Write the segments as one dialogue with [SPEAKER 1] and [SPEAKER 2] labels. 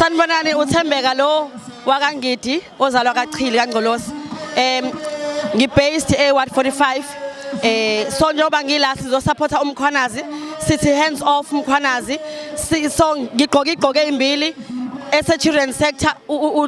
[SPEAKER 1] Sanibonani, uThembeka lo wakaNgidi, ozalwa kaChili kaNgcolosi. Ngi-based e-Ward 45. So njengoba ngila sizosupporta uMkhwanazi, sithi hands off Mkhwanazi. So ngigqoke igqoke ezimbili ese children sector,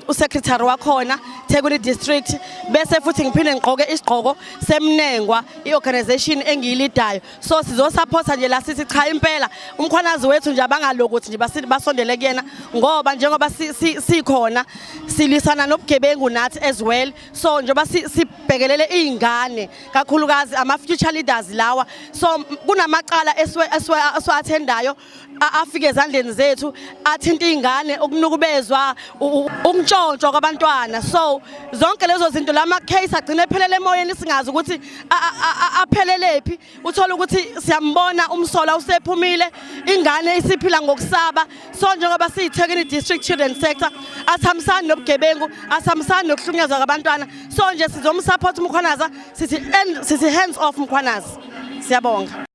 [SPEAKER 1] usecretary wakhona Thekwini District, bese futhi ngiphinde ngigqoke isigqoko semnengwa, iorganization engiyilidayo. So sizosupporta nje la, sithi cha impela uMkhwanazi wethu nje abangalokuthi nje basondele kuyena, ngoba njengoba sikhona silwisana nobugebengu nathi as well. So njengoba sibhekelele izingane, kakhulukazi ama future leaders lawa, so kunamacala esiwa-attendayo afike ezandleni zethu athinta izingane, ukunukubezwa, ukuntshontshwa kwabantwana. So zonke lezo zinto, lama case agcine ephelele emoyeni, singazi ukuthi aphelelephi. Uthola ukuthi siyambona umsolwa usephumile, ingane isiphila ngokusaba. So njengoba siyiThekwini District Children Sector, asihambisani nobugebengu, asihambisani nokuhlukunyezwa kwabantwana. So nje sizomsupport uMkhwanazi, sithi hands off Mkhwanazi. Siyabonga.